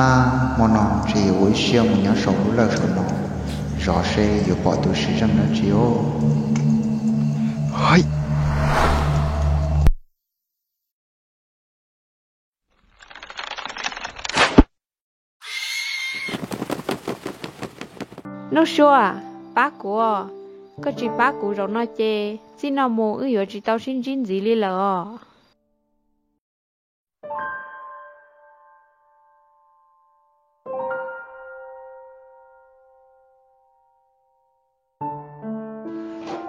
Ab, hmo no ntshe yuav ua ib siab mus nyob saum lub lawj saum no, zov seb yuav pom tus siv zeej dab tsi os. Nuj Sua, pab kuv os. Koj tsis pab kuv zaum no ces txij no mus wb yuav tsis tau sib ntsib ntxiv li lawm os.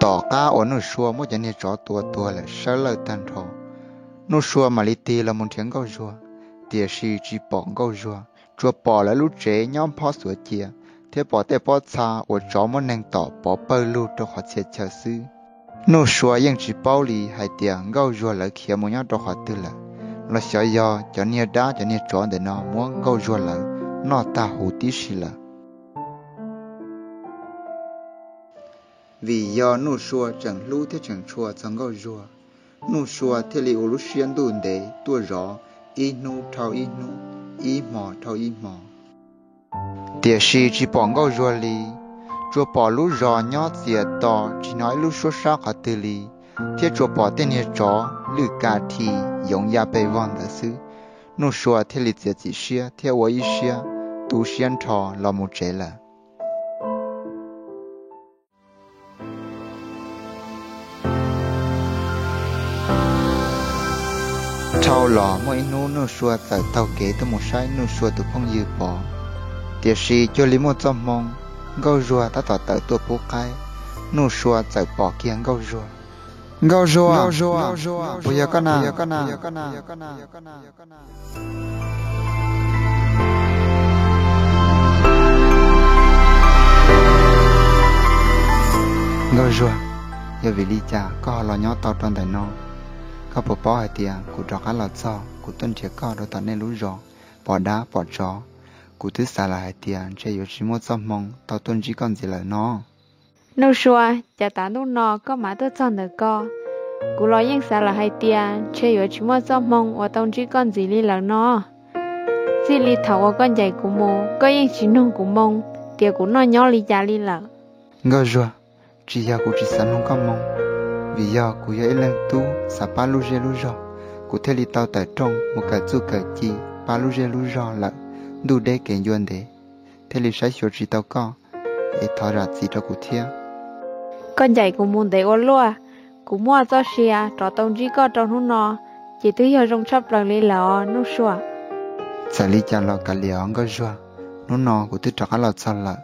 Tom qab uas Nuj Sua muab cov niag tsov tua tuag lawm sawb lawj tag nrho, Nuj Sua mam li tig los mus nrhiav Nkauj Zuag, tiam sis tsis pom Nkauj Zuag, tsuas pom lawv lub tsev nyob phob xuav cia, thiab pom tej pob txha uas tsov muab neeg tom pov pawg lug rau qhov txhia chaw xwb. Nuj Sua yeej tsis paub li hais tias Nkauj Zuag lawv khiav mus nyob rau qhov twg lawm, los xyov yog cov niag dab cov niag tsov ntawm no muab Nkauj Zuag lawv noj tag huv tib si lawm. Vim yog Nuj Sua tseem hlub thiab tseem tshua txog Nkauj Zuag, Nuj Sua thiaj li ua lub siab ntuj ntev tuaj zov ib hnub dhau ib hnub, ib hmo dhau ib hmo. Tiam sis tsis pom Nkauj Zuag li, tsuas pom lub zos nyob txias to tsis hnov ib lub suab sab qhov twg li, thiab tsuas pom tej niag tsov lwj ka thi yoov ya pes vog ntawd xwb. Nuj Sua thiaj li txiav txim siab thiab ua ib siab tu siab nrho los mus tsev lawm. Dhau los muaj ib hnub Nuj Sua txawm taug kev tuaj mus saib Nuj Sua tus phooj ywg Pov, tiam sis cuag li muaj txoj hmoo, Nkauj Zuag tab tom tawm tuaj pub qaib, Nuj Sua txawm pom kiag Nkauj Zuag. Nkauj Zuag, puas yog koj na? Nkauj Zuag, yog vim li cas koj ho los nyob tau rau ntawm no? Koj puas paub hais tias kuv rov qab los txog kuv tuaj nrhiav koj rau tom nej lub zos, pom dab pom tsov, kuv twb xav lawm hais tias ntshe yuav tsis muaj txoj hmoo tau tuaj ntsib koj ntxiv lawm no. Nuj Sua, cas tav ntuj no koj mam tuaj txog ntawm ko? Kuv los yeej xav lawm hais tias ntshe yuav tsis muaj txoj hmoo uas tau ntsib koj ntxiv li lawm no. Txij li thaum uas koj ncaim kuv mus, koj yeej tsis nug kuv moo tias kuv noj nyob li cas li lawm. Nkauj Zuag, tsis yog kuv tsis xav nug koj moo, vim yog kuv yog ib leeg tub xav pab lub zej lub zog, kuv thiaj li tau tawm rooj mus kawm txuj kawm ci pab lub zej lub zog lawm ntuj deb kev ncua ntev, thiaj li saib xyuas tsis tau koj, es thov zam txim rau kuv thiab. Koj ncaim kuv mus ntev ua luaj, kuv muaj txoj sia rov tau ntsib koj rau hnub no, ces twb yog zoo tshaj plaws li lawm os Nuj Sua. Txawm li cas los kav liam os Nkauj Zuag, hnub no kuv twb rov qab los txog lawm,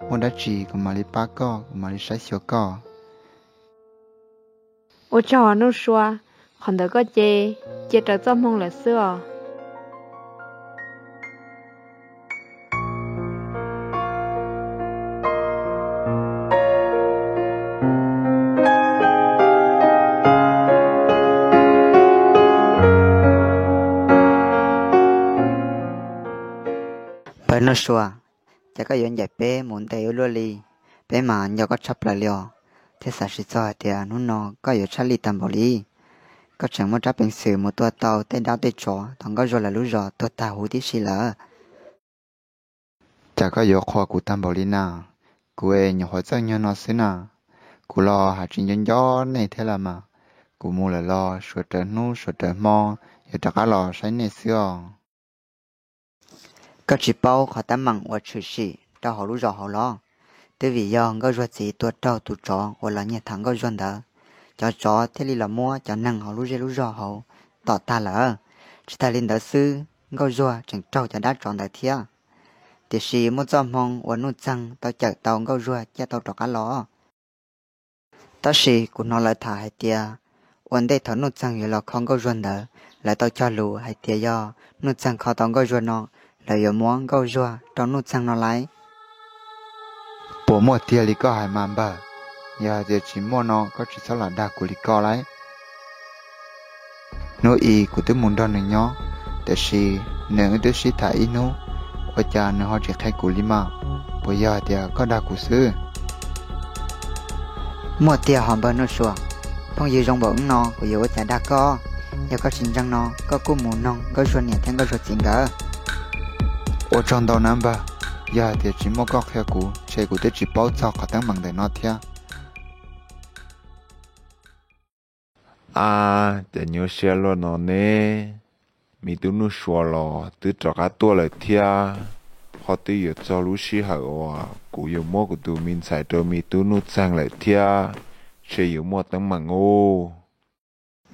muaj dab tsi kuv mam li pab koj, kuv mam li saib xyuas koj. Ua tsaug Nuj Sua, qhov ntawd koj ces cia raws txoj hmoo lawm xwb os. Pawg Nuj Sua, cas koj yuav ncaim peb mus ntev ua luaj li? Peb mas nco koj tshaj plaws li os, thiab xav tsis txog hais tias hnub no koj yuav tshaj lij tag npaum li. Koj tseem muaj rab peev xwm mus tua tau tej dab tej tsov tom Nkauj Zuag lawv lub zos tuag tag huv tib si lawm. Cas koj yuav qhuas kuv tag npaum li na? Kuv es nyuam qhuav txawj nyuag no xwb na. Kuv los hais tsis nco nco nej thiab las mas. Kuv mus lawm los suav rawv hnub suav rawv hmo, yuav rov qab los saib nej xwb os. Koj tsis paub qhov teeb meem uas tshwm sim rau hauv lub zos hauv los? Twb vim yog Nkauj Zuag txiv tua raug tus tsov uas los nyiag tham Nkauj Zuag ntawd, cov tsov thiaj li los muab cov neeg hauv lub zej lub zog hauv tom tag lawm. Tsis tas li ntawd xwb, Nkauj Zuag tseem raug cov dab tsov ntawd thiab. Tiam sis muaj txoj hmoo uas Nuj Txeeg tau cawm tau Nkauj Zuag coj tau rov qab los. Tab sis kuv hnov lawv tham hais tias, ua ntej thaum Nuj Txeeg yuav los kho Nkauj Zuag ntawd, lawv tau cog lus hais tias yog Nuj Txeeg kho tau Nkauj Zuag no, lawv yuav muab Nkauj Zuag rau Nuj Txeeg no lauj. Puas muaj tiag li koj hais mas npawg? Yog hais tias tsis muaj no koj tsis txhob lam dag kuv li ko lauj. Hnub i kuv twb mus nrog nws nyob, tiam sis nws wb twb sib tham ib hnub, ua cas nws ho tsis qhia kuv li mas? Puas yog hais tias koj dag kuv xwb? Muaj tiag hos npawg Nuj Sua, phooj ywg zoo npaum wb no kuv yuav ua cas dag koj? Yog koj tsis ntseeg no koj kuj mus noog Nkauj Zuag niam thiab Nkauj Zuag txiv nkawd. Ua tsaug ntau na npawg, yog hais tias tsis muaj koj qhia kuv ces kuv twb tsis paub txog qhov teeb meem ntawm no thiab. A, cas nyuaj siab luaj no ne? Me tub Nuj Sua los twb rov qab tuaj lawm thiab, ho twb yuav txog lub sij hawm uas kuv yuav muab kuv tus me ntxhais rau me tub Nuj Txeeg lawm thiab, ntshe yuav muaj teeb meem ub.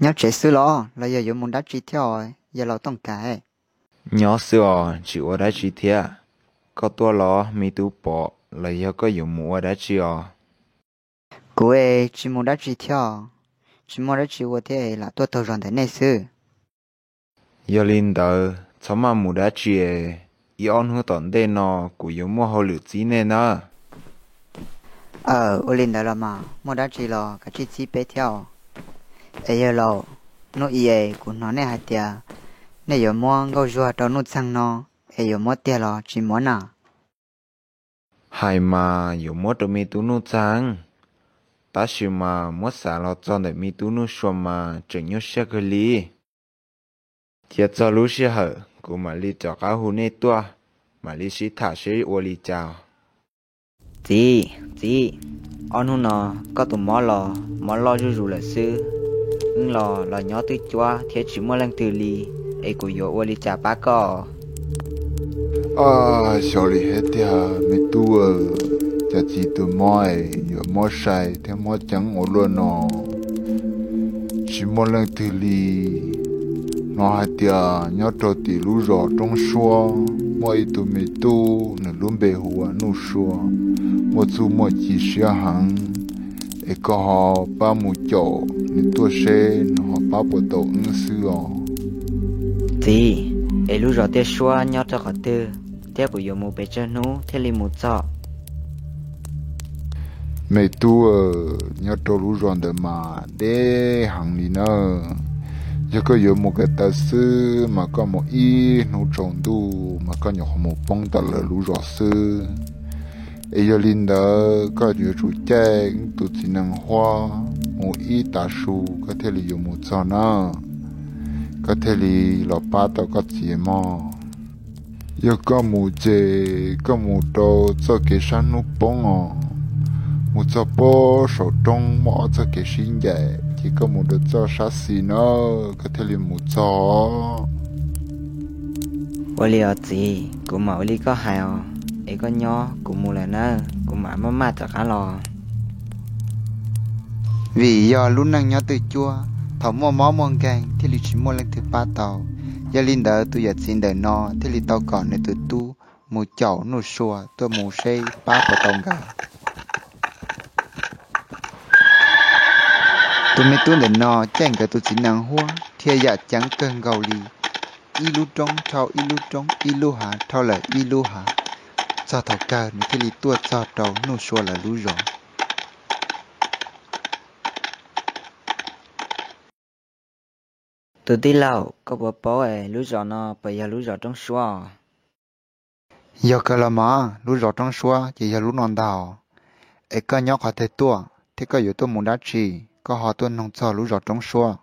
Nyob tsev xwb los los yog yuav mus dab tsi thiab os yawg laus Tooj Kav? Nyob xwb os, tsis ua dab tsi thiab. Koj tuaj los me tub Pov, los yog koj yuav mus ua dab tsi os? Kuv es tsis mus dab tsi thiab os, tsis muaj dab tsi ua thiab es lam tuaj taug zog ntawm nej xwb. Yog li ntawd txhob maj mus dab tsi es, ib ob hnub tom ntej no kuv yuav muaj hauj lwm txib nej na. Aw, ua li ntawd los mas muaj dab tsi los kav tsij txib peb thiab os. Es yawg laus, hnub i es kuv hnov nej hais tias nej yuav muab Nkauj Zuag rau Nuj Txeeg no, es yuav muab tiag los tsis muab na? Hais mas yuav muab rau me tub Nuj Txeeg, tab sis mas muab xav los txog ntawm me tub Nuj Sua mas tseem nyuaj siab kawg li. Cia txog lub sij hawm kuv mam li rov qab hu nej tuaj, mam li sib tham seb ua li cas. Txiv, txiv, ob hnub no koj tus mob los mob loj zuj zus lawm xwb. Wb los los nyob twj cuab thiab tsis muaj leej twg li, es kuv yuav ua li cas pab koj? Xyov li thiab tiag me tub, cas txiv tus mob es yuav mob sai thiab mob ceev ua luaj no, tsis muaj leej twg li. Hnov hais tias nyob rau tim lub zos Roob Suab muaj ib tug me tub, nws lub npe hu ua Nuj Sua, muaj txuj muaj ci siab heev, es koj ho pab mus caum nws tuaj seb nws ho pab puas tau wb xwb os. Txiv, es lub zos Tiaj Suab nyob rau qhov twg, thiab kuv yuav mus pes tsawg hnub thiaj li mus txog? Me tub, nyob rau lub zos ntawd mas deb heev li na. Yog koj yuav mus ko taw xwb mas koj mus ib hnub tsaus ntuj mas koj nyuam qhuav mus poob tom lawv lub zos xwb. Es yog li ntawd koj yuav tsum caij wb tus txiv nees huab mus ib tav su koj thiaj li yuav mus txog na, koj thiaj li los pab tau koj txiv mog. Yog koj mus ces koj mus rau txoj kev sab hnub poob os, mus txog puag saum roob muaj ob txoj kev sib ncaim ces koj mus rau txoj sab xis na, koj thiaj li mus txog. Ua li os txiv, kuv mam ua li koj hais os, es koj nyob kuv mus lawm nawb, kuv mam maj maj rov qab los. Vim yog lub neej nyob twj cuab, thaum muaj mob muaj nkeeg thiaj li tsis muaj leej twg pab tau. Yog li ntawd tus yawm txiv ntawm no thiaj li tau kom nws tus tub mus caum Nuj Sua tuaj mus seb pab puas tau nkawd. Tus me tub ntawm no caij nkawd tus txiv nees huab thiaj yam ceev kawg nkaus li, ib lub roob dhau ib lub roob, ib lub hav dhau lawm ib lub hav, txog thaum kawg nws thiaj li tuaj txog rau Nuj Sua lawv lub zos. Tus tij laug, koj puas paub es lub zos no puas yog lub zos Roob Suab os? Yog kawg los mas, lub zos Roob Suab ces yog lub no ntag. Es koj nyob qhov twg tuaj thiab koj yuav tuaj mus dab tsi, koj ho tuaj noog txog lub zos Roob Suab?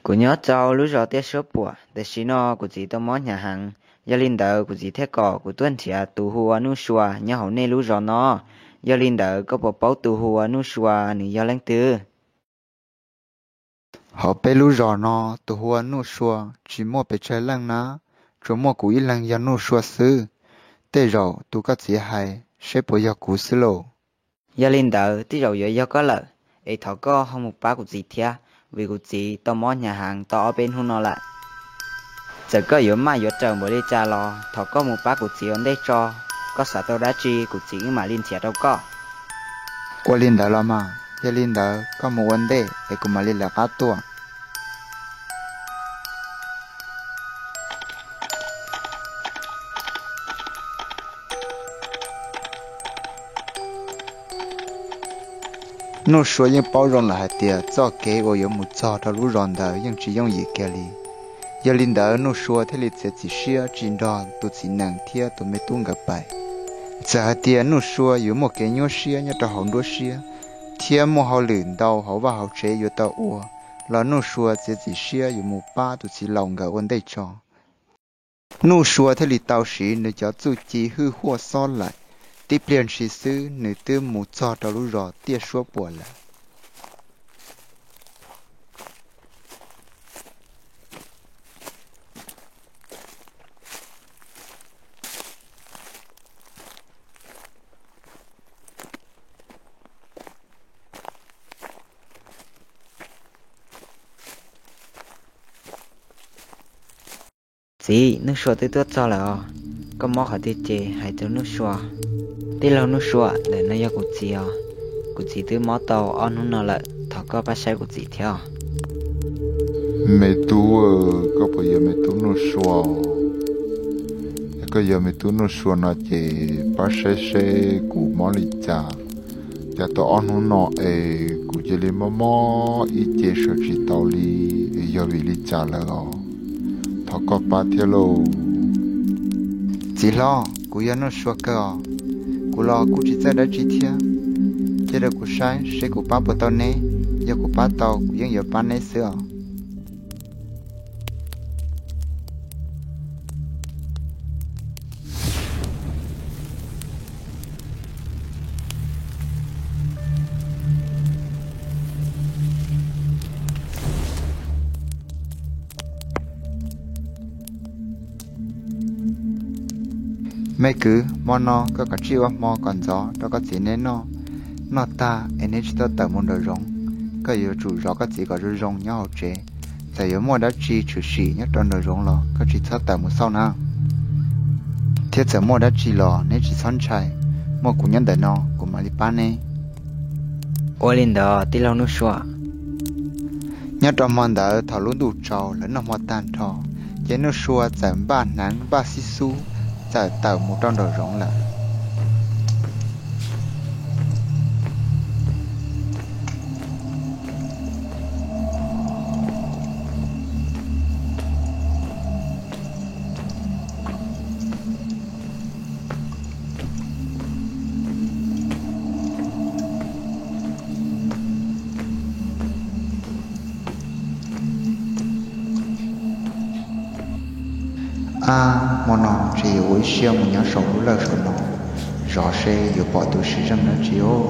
Kuv nyob rau lub zos Tiaj Suab Puam, tam sim no kuv txiv tau mob hnyav heev, yog li ntawd kuv txiv thiaj kom kuv tuaj nrhiav tus hu ua Nuj Sua nyob hauv nej lub zos no. Yog li ntawd koj puas paub tus hu ua Nuj Sua nws yog leej twg? Hauv peb lub zos no tus hu ua Nuj Sua tsis muaj pes tsawg leej na, tsuas muaj kuv ib leeg yog Nuj Sua xwb. Tej zaum tus koj txiv hais seb puas yog kuv xwb lauj. Yog li ntawd tej zaum yuav yog koj lawm, es thov koj ho mus pab kuv txiv thiab, vim kuv txiv tau mob hnyav heev tau ob peb hnub no lawm. Txawm koj yuav maj yuav raws npaum li cas los thov koj mus pab kuv txiv ua ntej tso, koj xav tau dab tsi kuv txiv wb mam li nrhiav rau koj. Ua li ntawd los mas, yog li ntawd koj mus ua ntej es kuv mam li lawv qab tuaj. Nuj Sua yeej paub zoo lawm hais tias txoj kev uas yuav mus txog rau lub zos ntawd yeej tsis yooj yim kiag li. Yog li ntawd Nuj Sua thiaj li txiav txim siab tsis nrog tus txiv nees thiab tus me tub nkawd pais. Txawm hais tias Nuj Sua yuav muaj kev nyuaj siab nyob rau hauv nruab siab, thiab muaj hauj lwm ntau hauv vaj hauv tsev yuav tau ua, los Nuj Sua txiav txim siab yuav mus pab tus txiv laus nkawd ua ntej tso. Nuj Sua thiaj li tau siv nws cov txuj ci hwj huaj xob laim, tib pliag ntshis xwb nws twb mus txog rau lub zos tiaj suab puam lawm. Txiv, Nuj Sua twb tuaj txog lawm os. Koj mob qhov twg ces hais rau Nuj Sua. Tij laug Nuj Sua, ntawm no yog kuv txiv os. Kuv txiv twb mob tau ob hnub no lawm, thov koj pab saib kuv txiv thiab os. Me tub, koj puas yog me tub Nuj Sua? Yog koj yog me tub Nuj Sua no ces pab saib seb kuv mob li cas. Cas tau ob hnub no es kuv cia li mob mob ib ce sawv tsis tau li, es yog vim li cas lawm os? Thov koj pab thiab lauj. Txiv hlob, kuv yog Nuj Sua kawg os. Kuv los kuj tsis txawj dab tsi thiab. Cia rau kuv saib seb kuv pab puas tau neb. Yog kuv pab tau kuv yeej yuav pab neb xwb os. Me kwv, hmo no koj kav tsij ua hmo kom ntxov rau koj txiv neb noj. Noj tag es neb tsis txhob tawm mus nraum zoov. Koj yuav tsum zov koj txiv kom zoo zoo nyob hauv tsev. Txawm yuav muaj dab tsi tshwm sim nyob rau nraum zoov los koj tsis txhob tawm mus xauj na. Thiab txawm muaj dab tsi los neb tsis txhob ntshai, muaj kuv nyob ntawm no kuv mam li pab neb. Ua li ntawd tij laug Nuj Sua. Nyob rau hmo ntawd thaum lub ntuj tsaus lawv noj hmo tag nrho, ces Nuj Sua txawm npaj hneev npaj xib xub txawm tawm mus rau nraum zoov lawm. Ab, hmo no ntshe yuav ua ib siab mus nyob saum lub lawj saum no, zov seb yuav pom tus tsiv zeej dab tsi os.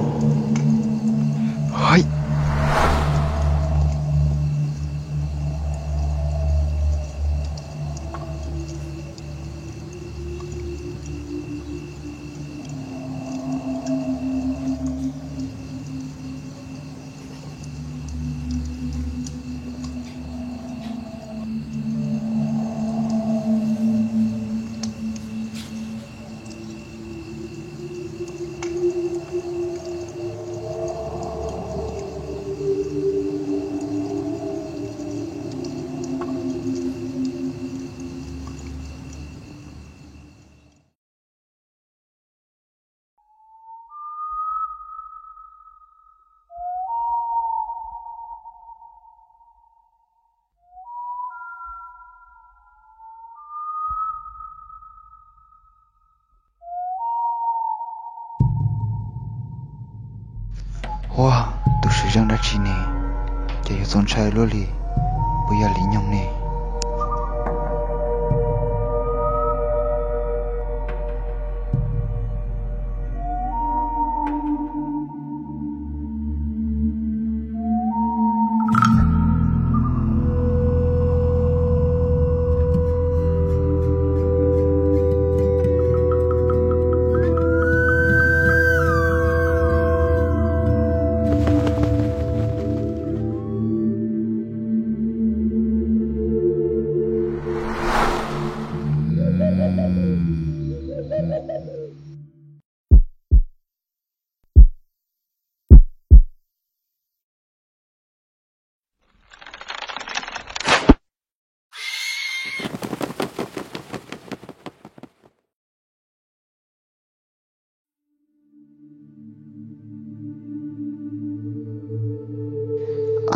Ua, tus tsiv zeej dab tsi ne? Ces yuav txaus ntshai luaj li, puas yog li nyoog ne?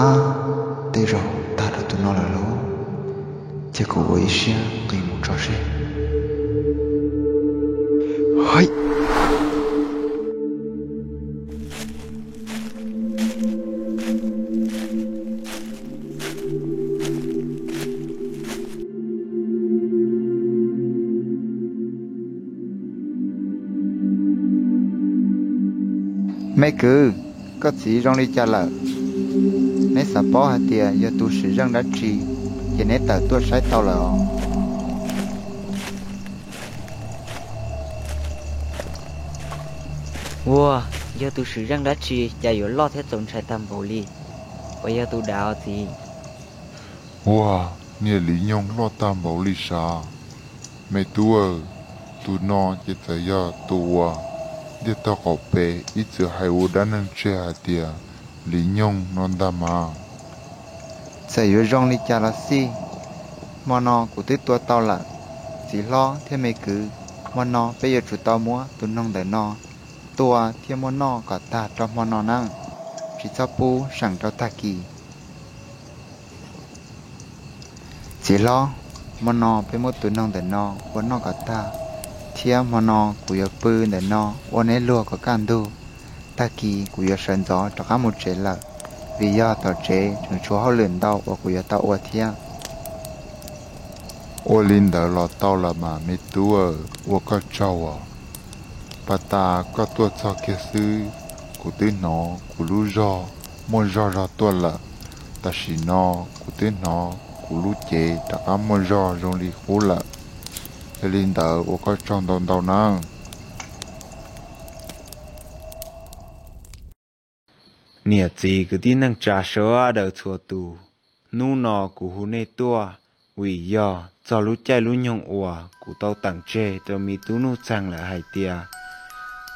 Ab, tej zaum tag rau tus no lawm lauj. Cia kuv ua ib siab nqis mus tso seb. Hais! Me kwv, koj txiv zoo li cas lawm? Neb xav paub hais tias yog tus swm zeej dab tsi, ces neb tawm tuaj saib tau lawm os. Ua, yog tus swm zeej dab tsi cas yuav loj thiab txaus ntshai tag npaum li? Uas yog tus dav os txiv. Ua, niag Liv Nyoog loj tag npaum li sav. Me tub aw, tus no ces txawm yog tus uas ntiag tog qaum pem ib txwm hais ua dab neeg tseg hais tias Liv Nyoog no ntag mas. Txawm yuav zoo li cas los xij, hmo no kuv twb tua tau lawm. Txiv hlob thiab me kwv, hmo no peb yuav tsum tau muab tus noog ntawm no tua thiab muab noj kom tag rau hmo no na, tsis txhob pub seem rau tag kis. Txiv hlob, hmo no peb muab tus noog ntawm no ua noj kom tag, thiab hmo no kuv yuav pw ntawm no ua neb luag kom kaj ntug. Tag kis kuv yuav sawv ntxov rov qab mus tsev lawm, vim yog tom tsev tseem tshuav hauj lwm ntau uas kuv yuav tau ua thiab. Ua li ntawd los tau los mas me tub, ua koj tsaug os. Pas tas koj tuaj txog kiag xwb, kuv twb hnov kuv lub zog muaj zog zog tuaj lawm. Tam sim no kuv twb hnov kuv lub cev rov qab muaj zog zoo li qub lawm. Yog li ntawd ua koj tsaug ntau ntau nawb. Niam txiv kwv tij neej tsa sawv daws txhua tus, hnub no kuv hu nej tuaj vim yog txog lub caij lub nyoog uas kuv tau teem tseg rau me tub Nuj Txeeg lawm hais tias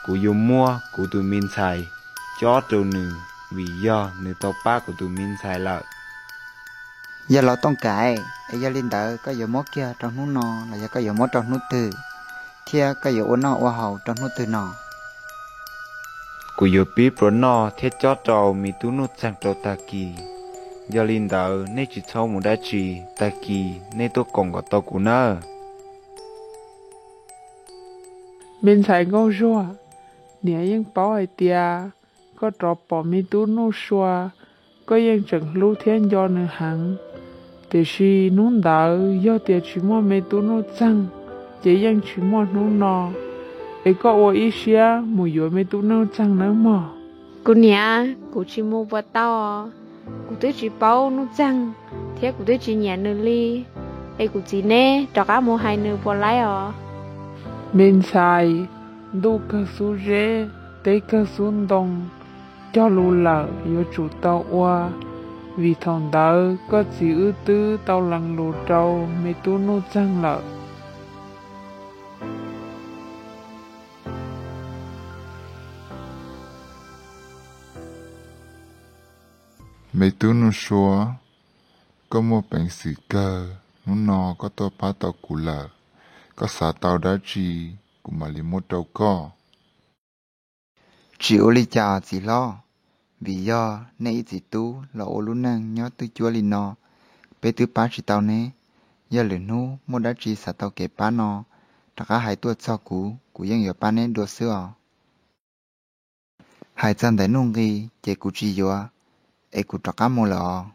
kuv yuav muab kuv tus me ntxhais cob rau nws, vim yog nws tau pab kuv tus me ntxhais lawm. Yog los Tooj Kaim, es yog li ntawd koj yuav muab kiag rau hnub no los yog koj yuav muab rau hnub twg, thiab koj yuav ua noj ua haus rau hnub twg no? Kuv yuav pib pluas noj thiab cob rau me tub Nuj Txeeg rau tag kis. Yog li ntawd nej tsis txhob mus dab tsi, tag kis nej tuaj koom kom tau kuv nawb. Me ntxhais Nkauj Zuag, niam yeej paub hais tias koj rov pom me tub Nuj Sua, koj yeej tseem hlub thiab nco nws heev. Tiam sis hnub ntawd yog tias tsis muaj me tub Nuj Txeeg, ces yeej tsis muaj hnub no. Es koj ua ib siab mus yuav me tub Nuj Txeeg nawb mog. Kuv niam, kuv tsis mus puas tau? Kuv twb tsis paub Nuj Txeeg, thiab kuv twb tsis nyiam nws li. Es kuv txiv neb rov qab mus hais nws puas laib os? Me ntxhais, ntuj kawg xub zeb, teb kawg xub ntoo, cog lus lawm yuav tsum tau ua, vim thaum ntawd koj txiv wb twb tau lees lus rau me tub Nuj Txeeg lawm. Me tub Nuj Sua, koj muaj peev xwm kawg, hnub no koj tuaj pab tau kuv lawm. Koj xav tau dab tsi, kuv mam li muab rau koj. Tsis ua li cas txiv hlob, vim yog nej ib txiv tub los ua lub neej nyob twj cuab li no, peb twb pab tsis tau neb. Yog lwm hnub muaj dab tsi xav tau kev pab no, rov qab hais tuaj txog kuv, kuv yeej yuav pab neb dua xwb os. Hais txog ntawm nuj nqis ces kuv tsis yuav, es kuv rov qab mus lawm os.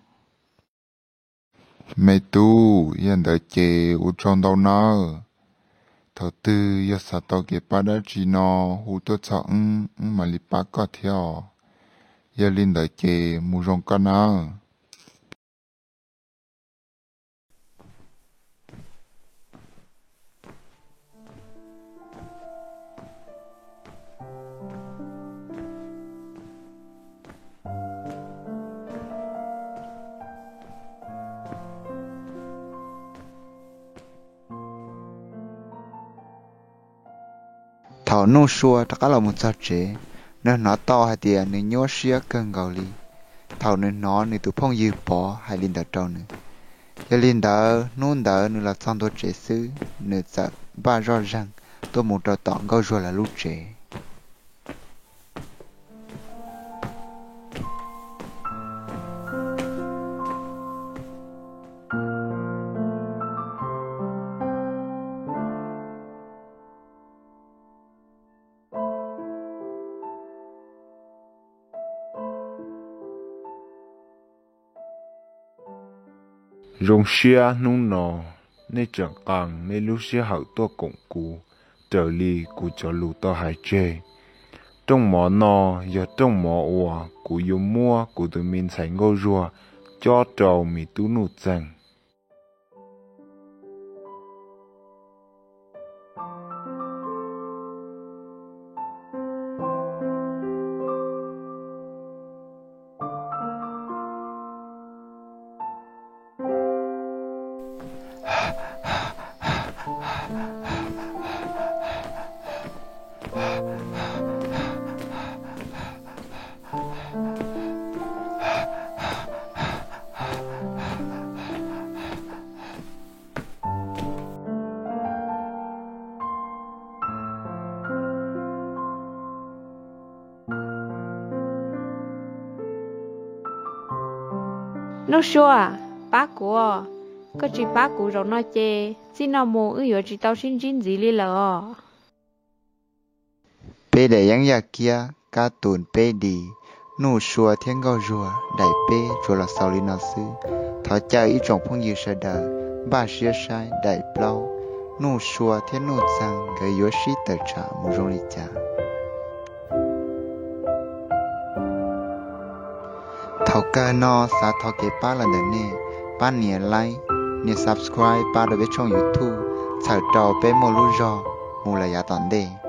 Me tub, yog ntawd ces ua tsaug ntau nawb. Thaum twg yog xav tau kev pab dab tsi no, hu tuaj txog wb, wb mam li pab koj thiab os. Yog li ntawd ces mus zoo koj nawb. Thaum Nuj Sua rov qab los mus txog tsev, nws hnov tau hais tias nws nyuaj siab kawg nkaus li thaum nws hnov nws tus phooj ywg Pov hais li ntawd rau nws. Yog li ntawd hnub ntawd nws los txog ntua tsev xwb, nws txawm npaj zoj zeeg tuaj mus rau tom Nkauj Zuag lawv lub tsev. Zoo siab hnub no nej tseem qee nej lub sij hawm tuaj koom kuv raws li kuv cov lus tau hais tseg. Rooj mov no yog rooj mov uas kuv yuav muab kuv tus me ntxhais Nkauj Zuag cob rau me tub Nuj Txeeg. Nuj Sua, pab kuv os. Koj tsis pab kuv zaum no ces txij no mus wb yuav tsis tau sib ntsib ntxiv li lawm os. Peb daim yeeb yaj kiab kab tus peb di, Nuj Sua thiab Nkauj Zuag daim peb tsuas los xaus li no xwb. Thov caw ib tsoom phooj ywg sawv daws npaj siab saib daim plaub, Nuj Sua thiab Nuj Txeeg nkawd yuav sib tawm tsam mus zoo li cas. Thaum kawg no xav thov kev pab los ntawm nej, pab nias like, nias subscribe pab rau peb tshooj YouTube, txhawm rau peb muaj lub zog mus lawm yav tom ntej.